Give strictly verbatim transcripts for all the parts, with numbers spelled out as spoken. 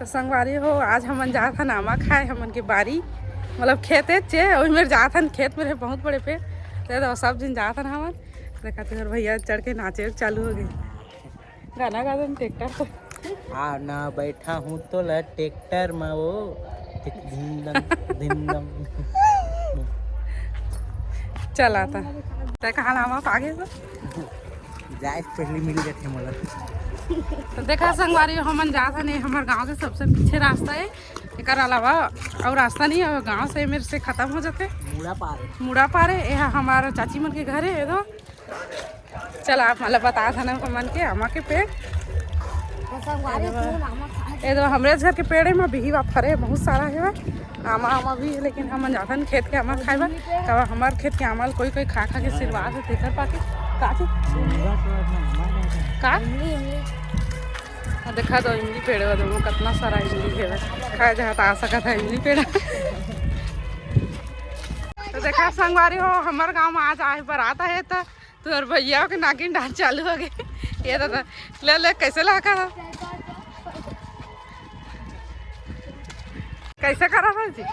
तो संगवारी हो, आज हमन जात हन आमा खाए, हमन के बारी, मतलब खेत हे चे, ओही मेर जात हन, खेत में रहे बहुत बड़े पेड़, ते तो सब दिन जात हन हमन। देखा, तेकर भैया चढ़ के नाचे चालू हो गए, गाना गा देन ट्रैक्टर से। आ ना बैठा हूँ तो ला ट्रैक्टर में वो धिन दम, धिन दम। चला था। ते कहाँ लावा आगे तो? जाए पहले मिल जाते मोला। तो देखा संगवारी, हमन जात हन, हमर गांव के सबसे पीछे रास्ता है, एकर अलावा और रास्ता नहीं है, गांव से मेरे से खत्म हो जाते। मुड़ा पार है। मुड़ा पार है, ये हमारा चाची मन के घर है, ये दो। चला, आप मतलब बता था ना हमन के आमा के पेड़। संगवारी, तू आमा खा। ये दो हमरे घर के पेड़ है, मैं बिही वा फरे बहुत सारा है। आमा, आमा भी है, लेकिन हमन जाथन खेत के आमा खाए बर। तब हमार खेत के आमा ल कोई कोई खा खा के आशीर्वाद है, तेकर पाके। का चीज? का? इमली, इमली। आ, देखा तो इमली पेड़ है, देखो कितना सारा इमली है। खाए जहाँ तो आ सकत है इमली पेड़। तो देखा संगवारी हो, हमार गांव में आज आए बरात है, तो तोर भैया के नागिन डांस चालू हो गए। ये दादा, ले, ले, कैसे लगा? कैसे करा था जी?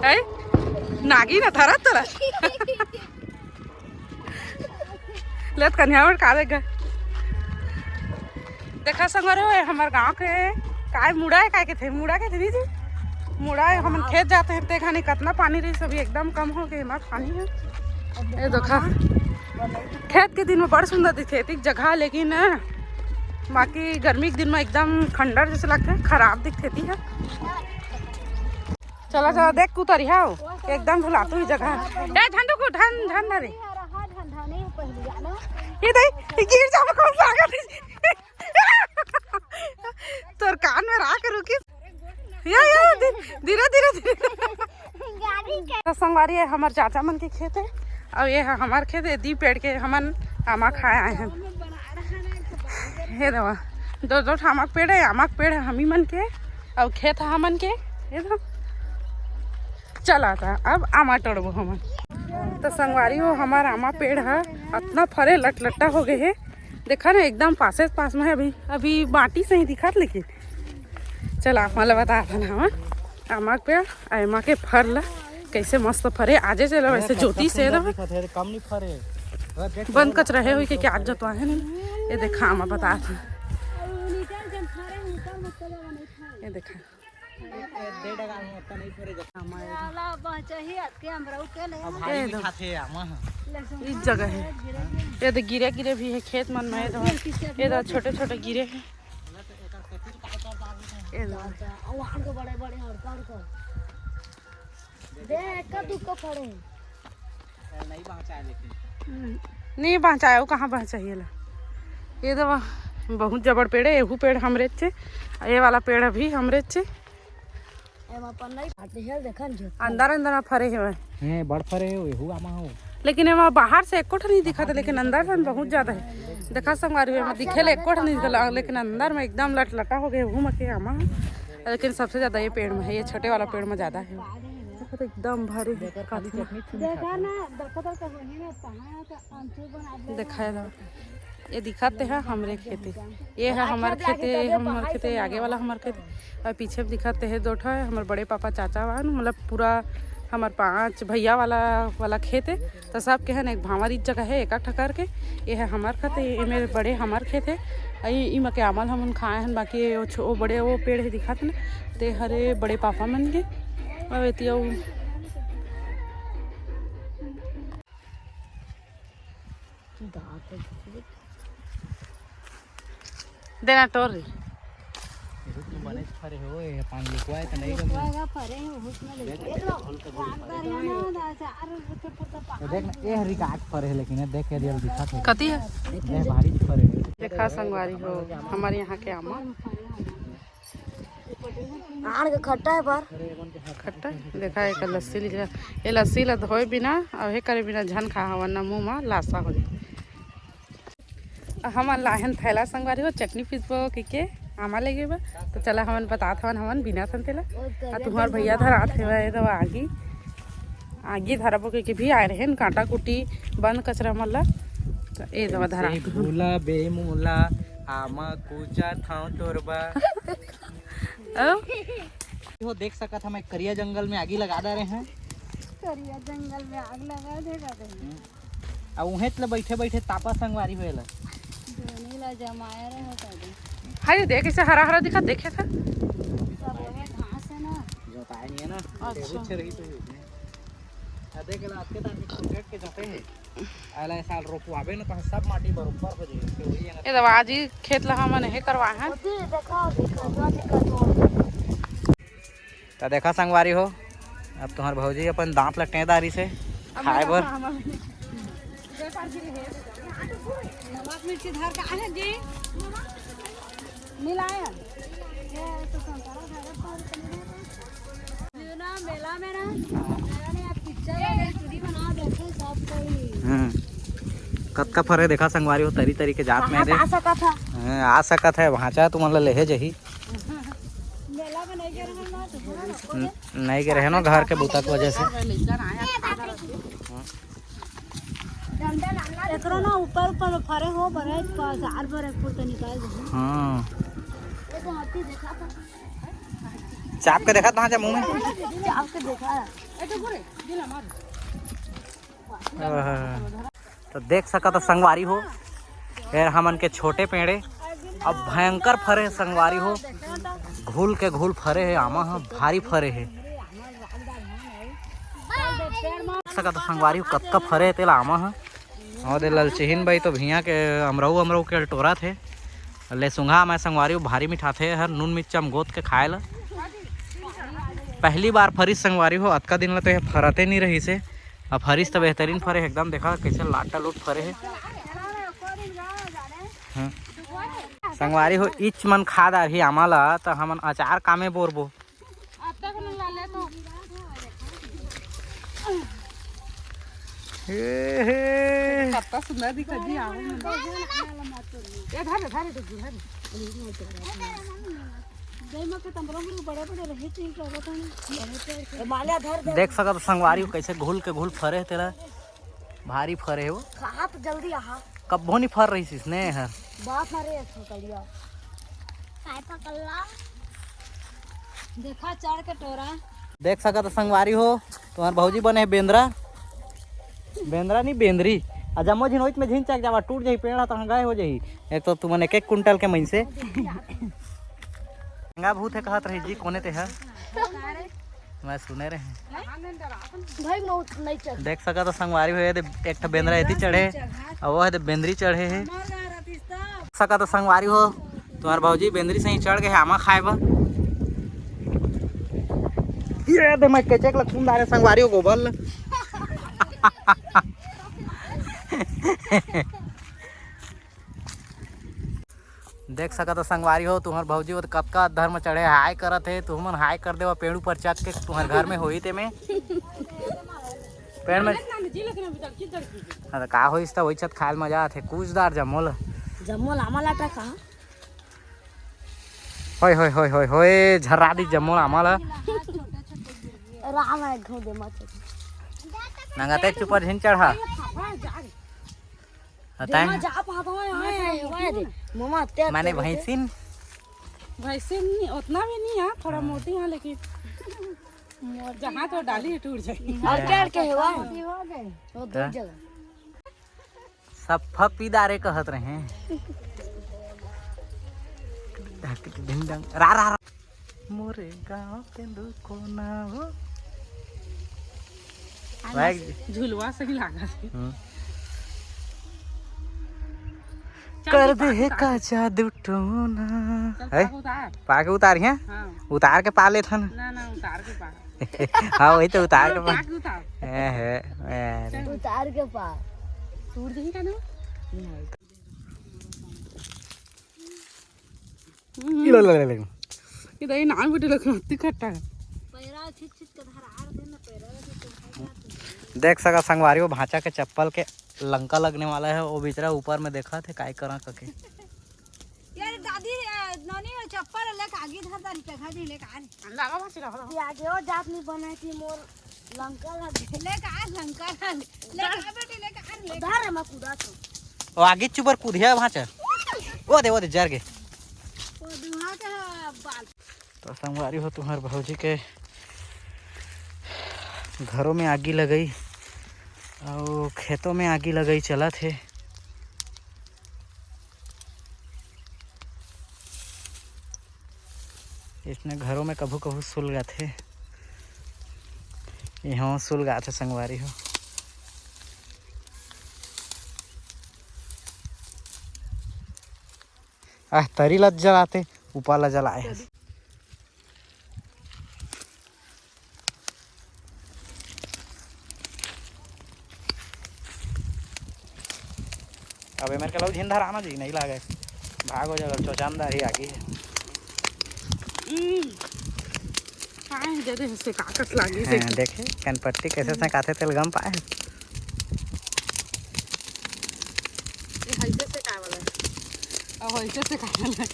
है? नागिन है, धरा तोरा। ले, तो कन्या में का देगा? देखा संगवारी हो, हमर गांव के काय मुड़ा है, काय के थे? मुड़ा के थे जी? मुड़ा है, हमन खेत जाते हैं, ते खानी कितना पानी रही, सभी एकदम कम हो गए, हमार पानी है। ये देखा, खेत के दिन में बड़ सुंदर दिखथे एतिक जगह, लेकिन बाकी गर्मी के दिन में एकदम खंडर जैसे लगथे, खराब दिखथे, ठीक है। चला, चला, देख कुतरी हाव, एकदम धुलातू ही जगह। ए, झंडू को धन, धन धरे। ये दे, ये गिर जाबे, कौन सा आगे? तोर कान में राख रुकी। या, या, धीरे, धीरे, धीरे। तो संगवारी, ये हमर चाचा मन के खेत है, और ये है हमार खेत है। दी पेड़ के हमन आमा खाए आए हैं। हे देवा, दो दो ठो आमा के पेड़ है, आमा के पेड़ है हमी मन के, और खेत है हमन के। ये तो चला था, अब आमा तोड़बो हमन। तो संगवारी हो, हमार आमा पेड़ है, इतना फरे लटलट्टा हो गए है। देखा ना, एकदम पासे पास में है, अभी अभी बाटी से ही दिखत, लेकिन चला, आप मन ल बता था ना, आमा के पेड़, आमा के फर ला कैसे मस्त फरे। आजे चलो वैसे ज्योति से ना। कम नहीं फरे। बंद कच रहे हुई के क्या आज जतवा है नहीं। ये देखा, आमा बता था। ये देखा। भारी भी खाथे आमा ह। इस जगह है। ये तो गिरे गिरे भी है खेत मन में, ये तो, ये तो छोटे छोटे गिरे हैं। ये तो। बड़े बड़े और कर कर। दे, एक का दुक्का फड़े। नहीं पहुंचाए, वो कहाँ पहुंचाइए ला? ये तो बहुत जबड़ पेड़ है, एहू पेड़ हमरे चे, ये वाला पेड़ भी हमरे चे। एमा अपन नहीं आते हेल देखन जो। अंदर अंदर में फरे हेवय। हैं, बड़ फरे हे, एहू आमा हो। लेकिन एमा बाहर से एको ठन नहीं दिखत हे, लेकिन अंदर से बहुत ज्यादा है। देखा संगवारी हो, एमा दिखे ले एको ठन नहीं दिखला, लेकिन अंदर में एकदम लटलटा हो गए, एहू में के आमा है। लेकिन सबसे ज्यादा ये पेड़ में है, ये छोटे वाला पेड़ में ज्यादा है। देखो तो एकदम भारी है, काफी। देखा ना, देखा तो वही ना, कहाँ का आमचूर बना दे। दिखाए ला। ये दिखत हे हमरे खेते, ये है हमर खेते, हमर खेते आगे वाला हमर खेते, और पीछे में दिखत हे दो ठो हमर बड़े पापा चाचा वान, मतलब पूरा हमर पांच भैया वाला वाला खेत है। तो सब के हन एक भांवर जगह है, एक ठा करके। ये है हमर खेत, ये मेरे बड़े हमर खेत है। ई इमा के आमा ल हमन खाए हन, बाकी ये छो-, वो बड़े वो पेड़ है दिखत ना, ते हरे बड़े पापा मन के। और एतिया वो देना टोर रे। रुक, तू बने फरे हो, ये पानी लिखवाए तो नहीं गम। लिखवाएगा फरे हो, हुस्न ले। ये तो जानदार है ना, चार रुपये तो पा- तो देख ना, ये हरी का आँख फरे है, लेकिन ये देख, ये रियल दिखा थे। कती है? ये भारी फरे है। देखा संगवारी हो, हमारे यहाँ के आमा। आड़ के खट्टा है पर। खट्टा है? देखा, एक लस्सी लिख रहा। ये लस्सी ला धोए बिना, और हे करे बिना झन खा, वरना मुंह में लासा हो जाए। हमन लाहन थैला संगवारी हो, चटनी पीसबो कहिके आमा लेगे बा। तो चला, हमन बतात हवन, हमन बिना थन तेला। आ तुम्हार भैया धरात हेवय, तो आगी, आगी धरबो कहिके भी आए रहेन, कांटा कुटी बंद कचरा मन ला। तो ए दवा धरात हवन। भूला बे मोला, आमा कूचा थाव तोरबा। ओ? हो देख सकत हन, मैं करिया जंगल में आगी लगा दे रहे हैं। करिया जंगल में आग लगा दे रहे हैं। अब उहें ले बैठे बैठे तापा संगवारी होएला। जोनी ला जमाए रहे कदे। हाय, देख, इसे हरा हरा दिखा, देखे था। सब वही घास है ना। जोताए नहीं है ना। अच्छा। टेबुल छे रही तो ही उसमें। आ देख ला, आज के तार के खुरगट के जाते हैं। अगला साल रोपवाबे ना, तो सब माटी बरोबर हो जाएगी। तो वही है ना। ये तो आज ही खेत ला हमन हे करवा है। अभी देखा, अभी करवा, अभी करवा। त देखा संगवारी हो, अब तुम्हार भौजी अपन दांत ल टेंदारी से खाए बर। नमक मिर्ची धर के आने जी। मिलाया। ये तो संतरा धरे पर ये ना मेला में ना, मेला में आप पिक्चर वाले चूड़ी बना देते सब कोई। हम्म। कतका फरे देखा संगवारी हो, तरी तरी के जात में कहाँ दे। आ सकत है? हाँ, आ सकत है, वहाँ चाहे तुमन ला लेहे जही। मेला में नहीं गए रहे ना, तो बोला ना, न-, नहीं गए रहे ना, घर के बूता के वजह से। एकरो ना ऊपर ऊपर में फरे हो, बरे चार बरे फूल तो निकाल दे। हाँ। ये तो हाथी देखा था। चाप के देखा था मुंह में। चाप के देखा। ए, तो बोले, दिला मार। आहा। तो देख सकत हो संगवारी हो, फेर हमन के छोटे पेड़े अब भयंकर फरे हे संगवारी हो, घुल के घुल फरे हे, आमा ह भारी फरे हे। सकत हो संगवारी हो, कतका फरे हे तेला आमा ह। और दे ललचिहिन बाई तो भैया के अमरऊ अमरऊ के टोरत हे। ले सुंघा मैं संगवारी हो, भारी मिठाथे हर, नून मिर्चा म गोत के खाए ल। पहली बार फरिस संगवारी हो, अतका दिन ल तो ये फरते नहीं रहिस हे। अब फरिस त बेहतरीन फरे हे एकदम, देखा कैसे लाटा लूट फरे हे। हाँ। संगवारी हो, इच मन खा डारही आमा ला, त हमन अचार कामे बोरबो। अब तक न ला ले तो। हे, हे। कत्ता सुंदर दिखत जी, आओ ना। ये धर, धर, धर, धर। देख सकत संगवारी हो, कैसे घुल के घुल फरे हे तेला, भारी फरे हे वो। कहाँ पे जल्दी आहा। कब्बो नहीं फर रहिस इसने हर। बाप रे, एक ठो करिया। काय पकड़ला? देखा चढ़ के टोरा। देख सकत संगवारी हो, तुम्हार भौजी बने हे बेंदरा। बेंदरा नहीं, बेंदरी। आ जम्मो झिन ओइत में झिन चक जावा, टूट जाही पेड़ ह, तहाँ गाय हो जाही। एक तो तुमन एक एक कुंटल के मइनसे। गंगा भूत हे कहत रही जी, कोने ते ह? मैं सुने रहे। भाई, मैं उठ-, नहीं चढ़। देख सकत हो संगवारी हो, ये दे एक ठो बेंदरा एती चढ़े, अउ वो हे दे बेंदरी चढ़े हे। सकत हो संगवारी हो, तुम्हार भौजी बेंदरी से ही चढ़ गए हे आमा खाए बर। ये दे मैं केचेक ल खून डारे संगवारी हो गोबर ल। देख सकत हो संगवारी हो, तुम्हर भौजी वो कतका धर्म चढ़े हाय करत हे। तुमन हाय कर देवा पेड़ ऊपर चढ़ के, तुम्हर घर में होही ते में पेड़ में। हाँ, तो का होइस त वही छत खायल मजा आथे। कुछ दार जम्मो ल। जम्मो लामा लाटा का? होय, होय, होय, होय, होय, झर्रा दी जम्मो लामा ल। राम है घो दे मत। नंगा ते चुपर झिन चढ़ा। हताए। देमा जा पाता हूँ, यहाँ है, वहाँ है दे। ममा, ते माने तेरे भैंसिन। भैंसिन नहीं, उतना भी नहीं है, थोड़ा हाँ। मोटी है, लेकिन जहाँ तो डाली है, टूट जाएगी। और चढ़ के हुआ है। वो दो हाँ। जगह। सब फपी दारे कहत रहे। ढक ढिंग डंग, रा, रा, रा। मोरे गांव के दू कोना हो। आज भाई। झुलवा सही लागत हे। हम्म। चल कर तू दे हे पाक उतार। का जादू टोना। चल है? पाक उतार। पाक उतार है? हाँ। उतार के पा लेथन। ना, ना, उतार के पा। हाँ, वही तो उतार के पा। पाक उतार। ए, है, ए, अरे। चल। उतार के पा। टूट जाही का ना? नहीं। हम्म। ले, ले, ले, ले। ये दही नान बेटे लखनऊ अति खट्टा है। पैरा छिट छिट के धर आर दे ना, पैरा छिट छिट के धर आर दे। देख सका संगवारी हो, भांचा के चप्पल के लंका लगने वाला है। वो बेचारा ऊपर में देखा थे, काय करा कके। यार दादी, अ, नोनी वो चप्पल लेके आगे धर दारी पे घर नहीं लेके आ रही। लगा बस लगा। ये आगे वो जात नहीं बना कि मोर लंका लग गए। लेके आ लंका लग। लेके आ बेटी, लेके आ, लेके आ। धर रे, मैं कूदा तो। वो आगे चुबर कूदिया भांचा। वो दे, वो दे, जर गे। तो संगवारी हो, तुम्हार भौजी के घरों में आगी लगई अउ खेतों में आगी लगई चलत हे। इसने घरों में कभू कभू सुलगाथे, यहाँ सुलगाथे संगवारी हो। आह, तरी ला जलाथे, ऊपर ला जलाए हे। अब एमेर के लऊ झिन धराना जी, नहीं लागे, भागो जगह चौचानदार ही आगी है। काहे दे दे से काकस लागी से। हाँ, देखे कनपट्टी कैसे से काथे तेल गम पाए। ये हइसे से का वाला है? अब हइसे से का वाला है?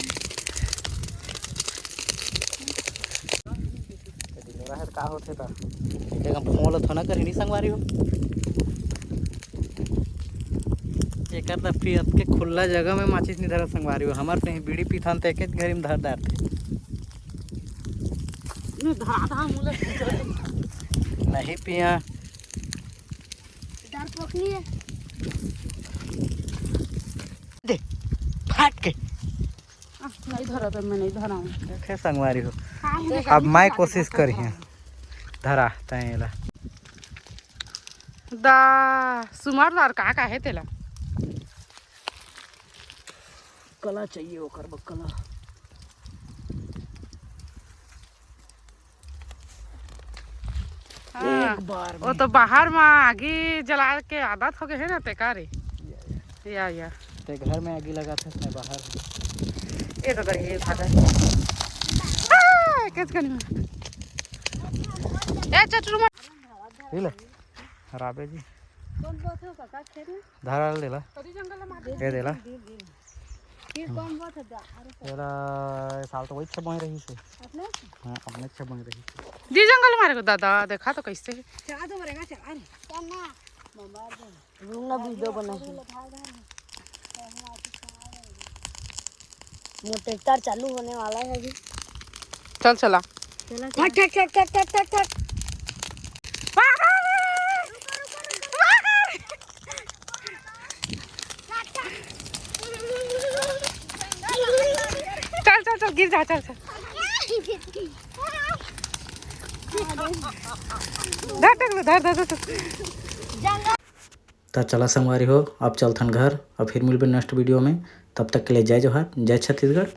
तो दिनोरा है तो का होथे त? एक हम फोन ला थोड़ा कर नहीं संगवारी हो। एकर त पियत के खुला जगह में माचिस नहीं धरा संगवारी हो। हमर ते बीड़ी पीथन ते एक घरी में धर डारथे। नहीं धरा था मुले। नहीं पिया। डर पोखनी है। दे, फाट के। आ, नहीं धरा तो मैं नहीं धराऊं। देखे संगवारी हो। काहे अब मैं कोशिश करिहे। धरा तैं एला। दा, सुमार दार का, का है तेला? कला चाहिए ओकर बर, कला। हाँ, एक बार वो में। तो बाहर में आगी जला के आदत हो गए है ना, ते का रे? या, या। या, या। ते घर में आगी लगाथे, मैं बाहर। ये तो करिए, ये भागा। आ, कैच करनी है। ए, चटरू मत। ये ले। राबे जी। कौन बात है काका खेत में? धारा ले ला। कभी जंगल में मार ये दे ला। फिर कौन बात है? अरे एला साल तो वही छे बोए रही से। अपने? हाँ, अपने छे बोए रही से। जी जंगल मारे को दादा, देखा तो कैसे है। चला तो मरेगा, चला रे। क्या ना? मम्मा दे। रूम ना वीडियो बनाई। वो ट्रैक्टर चालू होने वाला है अभी। चल चला। चला, चला। ठक, ठक, ठक। चल, चल, चल, गिर जा, चल, चल। धर, धर, धर, धर, धर। त चला संगवारी हो, अब चलथन घर, अब फिर मिलबे नेक्स्ट वीडियो में। तब तक के लिए जय जोहार, जय छत्तीसगढ़।